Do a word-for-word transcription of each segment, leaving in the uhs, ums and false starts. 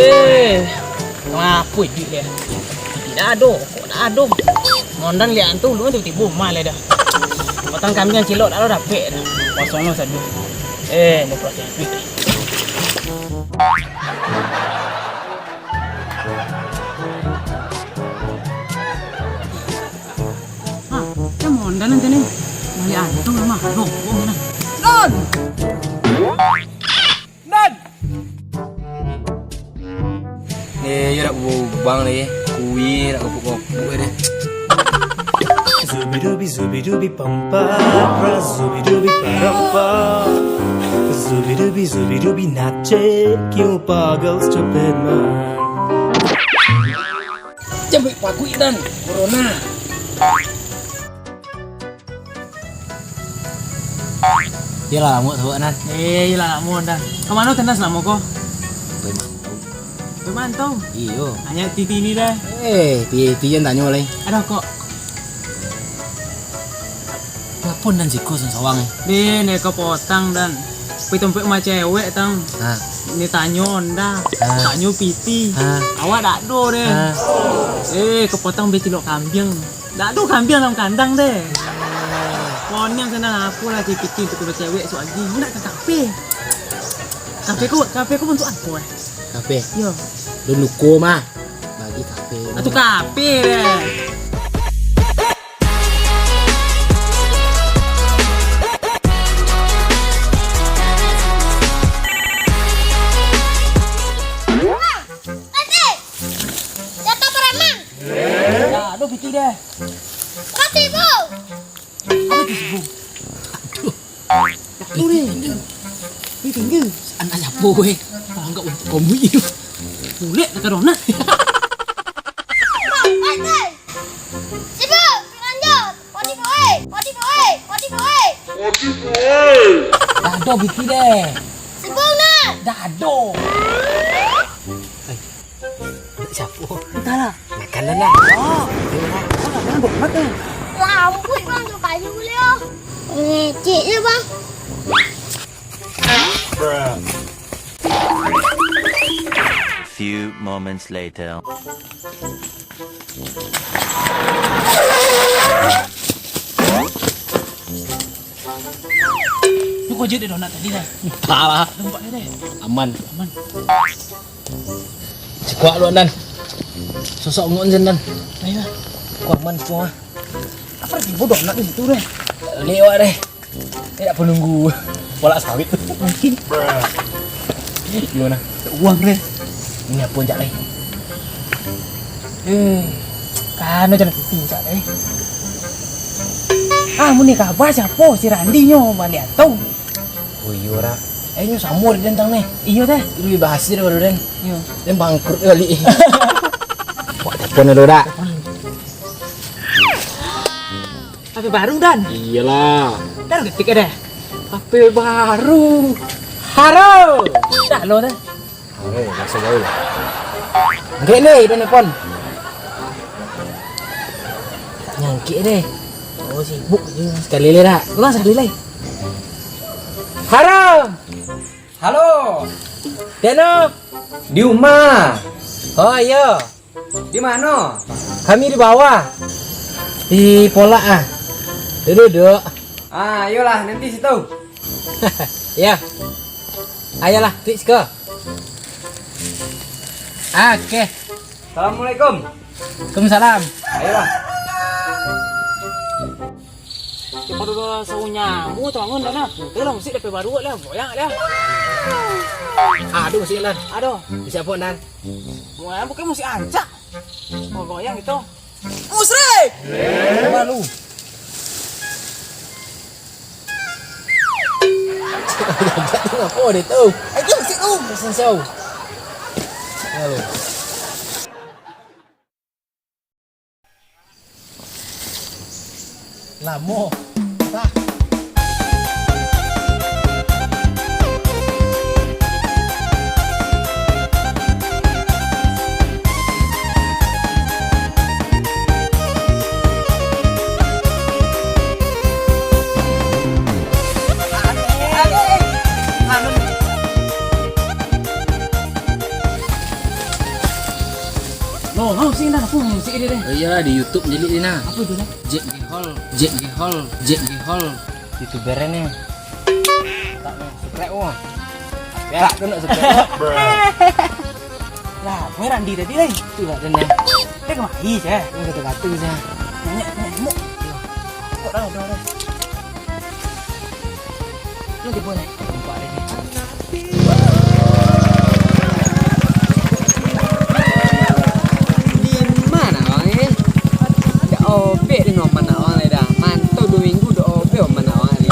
Eh, ngapo iduik dia? Tidak ado, kok tak ado? Mondan liak tu lu tibo-tibo mah lah dah. Potong kambiang cilok tak lo dapek dah. Kosong lo sadu. Eh, ni proses iduik. Ha, macam Mondan nanti ni. Balik antu lah mah. Aduh, buang lah. Don! Don! Eh, yo nak bubang ni. Kui nak kopuk-kopuk deh. Zubidubi zubidubi pampa, zubidubi parapa. Zubidubi zubidubi nace, cue pagal stupid man. Jambik paguik dan corona. Iyolah lamo tu, Nan. Eh, iyolah lamo, Dan. Ka mano Tenas lamo ko? Pai mantau. Pai mantau? Iyo. Hanyo titi ni dah. Eh, titi jan tanyo lai. Aduh, kok. Apo nan siko sawang-sawang, eh? Deh, ni kapotang, Dan. Pai tampek ma cewek, tang. Ha. Ni tanyo onda, Ha. tanyo piti. Ha. Awak dak ado deh. Ha. Eh, kapotang bacilok kambiang. Dak ado kambiang dalam kandang deh. Koniang sanang apo lah cipiti untuk bacewek suagi. Nak ka kafe. Kafe ko, kafe ko bantuak apo, eh? Kafe? Yo. Dulu ko mah. Bagi kafe. Atu kafe deh. Jatah preman. Dah, ado piti deh. Katibo. Apo tu, Sibu? Aduh. Dah tu deh. Ni tinggi. Anak siapo, weh? Anggap untuk kombi tu. Bulek nak kado nak. Bang, bang, bang. Sibu, lanjut. Odi boy, odi boy, odi boy. Dah ado piti deh. Sibu nak. Dah ado. Siapo? Entahlah. Makan lah, nak. Oh. Ayolah. Alah, jangan buat mata. Lampuik, Bang, tu kayu boleh, oh. Ngecek je, Bang. Few moments later. Ni kau je dek donat tadi, kan? Entahlah. Nampak dia, deh. Aman. Aman. Cikuak lu, Nan. Sosok ngok zen, Nan. Ayo. Kuat man semua. Apa lagi bodoh nak di situ, deh? Ni awak, deh. Ni nak penunggu. Bolak sawit tu. Mungkin. Gimana? Uang, deh. Ini apa, jak, deh? Eh, kan macam titi, jak, deh. Ah, mun ni kabar siapa? Si Randi nyo baliak tu. Oh iyo, Ra. Eh, nyo samo dek den tang ni. Iyo, teh. Lebih bahasa daripada den. Iyo. Den bangkrut balik. Wak telepon dulu, Ra. H P baru, Dan? Iyolah. Baru detik deh. H P baru. Haro. Dah lo, teh. Haro, bahasa gaul. Angkek ni, den telepon. Nyangkik deh. Oh, sibuk je. Sekali lagi, Ra. Ulang sekali lagi. Haro. Halo. Deno. Di rumah. Oh, iyo. Di mano? Kami di bawah. Di polak ah. Duduk, duduk. Ah, iyolah, nanti situ. Ya. Ayolah, tuik siko. Ah, oke. Assalamualaikum. Waalaikumsalam. Ayolah. Daripada saunyamu tu bangun dah nah. Tu lah musik dapek baru lah, goyang lah. Aduh, musik Nan. Aduh. Musik apa, Nan? Goyang bukan musik ancak. Oh, goyang gitu. Musrik! Malu. Apa dia tu? Itu musik tu. Musik show. Malu. Lamo. Tah. Oh, sini dah, aku musik dia deh. Oh iyalah, di YouTube jadi dia nah. Apa itu dah? Jack Gehol, Jack Gehol, Jack Gehol. YouTuber ni. Tak mau subscribe oh. Ya, aku nak subscribe. Lah, kau Randi tadi lai. Itulah dia nah. Dia kemari je. Ini kata-kata je. Banyak, banyak nyamuk. Kok dah, dah, dah. Lu di mana? Nampak dia ni. Di mana awak ni? Dak obek di rumah awak ni dah. Mantau dua minggu dak obek rumah awak ni.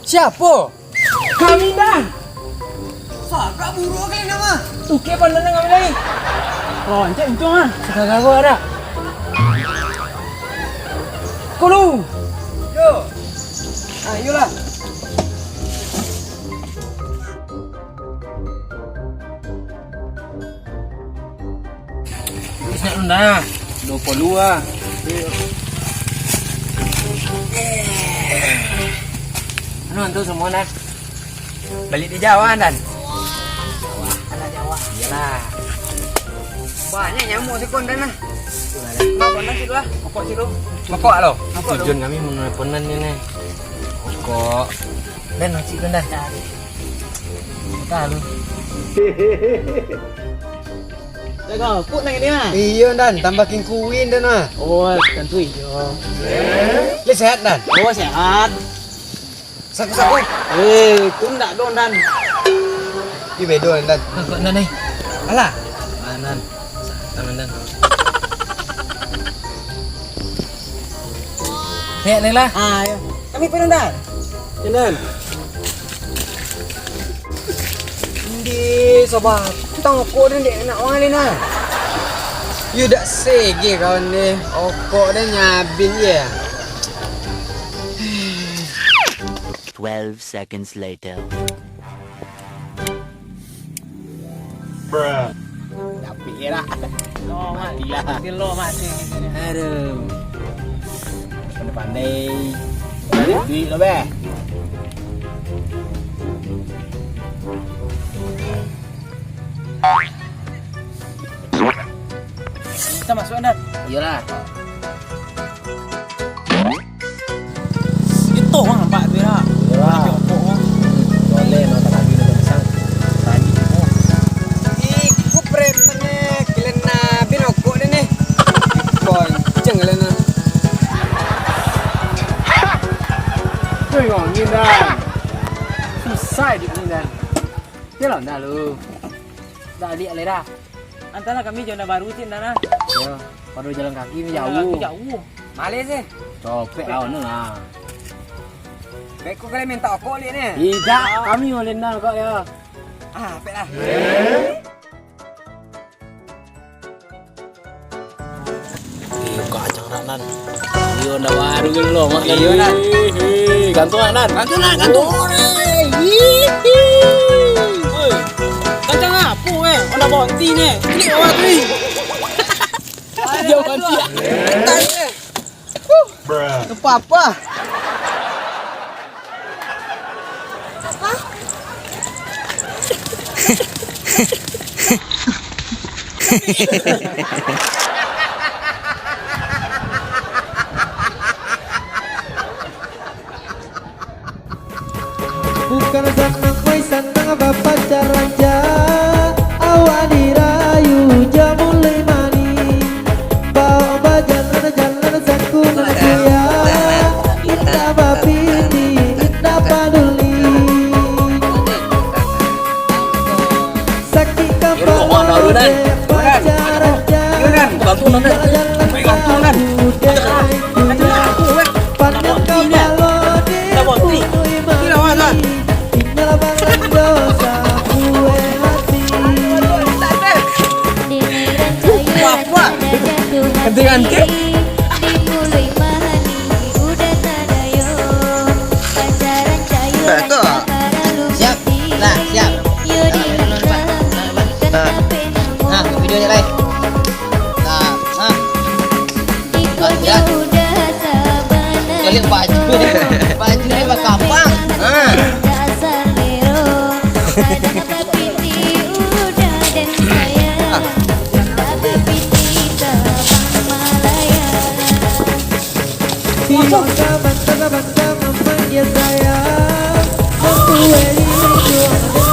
Siapo? Kami, Dan. Sagak buruak kalian, mah. Ukek pandang kami lai. Roncek untuang, ah. Sagak gua ada. Kulu. Yo. Ah, iyolah. Terus nak nunda. Duo puluah lah. Anu, tu semua nah. Balik di Jawa, Dan. Anak Jawa. Iyalah. Banyak nyamuk siko, Dan, nah. Kenapa, Dan, situ lah? Pokok situ. Pokok lo. Pokok lo. Tujuan kami mau nelponan ni, nah. Pokok. Dan, masih tu, Dan. Entah lu. Jaga, puk nang ini, ah. Iyo, Dan, tambah kingkuin, Dan, ah. Oh, tentu iyo. Lu sehat, Dan? Oh, sehat. Saku-saku. Eh, tu ndak dong, Dan. Ih, bedo, Dan. Kok, Dan, eh? Alah. Anan. Tangan, Dan. Sehat, Lela? Ah, ya. Kami pun, Dan. Jalan. Di sabatang okok den dek nak wang alin ah. Yo dak sege kawan deh, okok den nyabin je. Twelve seconds later. Bruh. Tapi lah. Lo mati. Matilah. Mati lo, mati. Aduh. Pandai-pandai. Duit lo, beh. Kita masuk, Nan. Iyalah. Itu mah nampak tu lah. Iyalah. Tapi okok mah. Boleh, mata kaki udah besar. Tadi tu. Ih, ku preman ni. Kalian nabi rokok dia ni. Bonceng kalian ni. Cuy, ngomongin dah. Susah hidup ni dah. Dia lah dah lu. Dah lihat le dah. Antahlah kami jalan baru cik dah nah. Ya, pada jalan kaki ni jauh. Jalan kaki jauh. Maleh sih. Copek lah, anu lah. Baik, kau kalian minta okok lihat ni. Tidak, kami mau lendang kok ya. Ah, pek lah. Iyo, kacang rak, Nan. Iyo, ndak baru gelo, Mak. Iyo, Nan. Hei, hei, gantung, Nan. Gantung, Nan, gantung. Oi, hei, hei. Oi, kacang apo, eh? Honda Bounty ni. Klik bawah tu, ih. Dia Bounty, ah. Tanya. Huh. Apa-apa. Bukan sanang, wai, sanang bapacaran ja. Awak dirayu ja mulai mani. Baok bajalan-jalan saku nan kuya. Indak babini, indak paduli. Sakik kapalo dek pacaran ja. Jalan-jalan dek. Panjang kapalo dek bunuh mani. Tinggal balando sabuah hati. Ganti-ganti. Betul. Siap. Nah, siap. Nah, video ni, lai. Nah, nah. Kadang bapiti udah dan sayang, kadang bapiti tabang malayang. Tidak ada bantang-bantang memanggil sayang, membuat rindu ada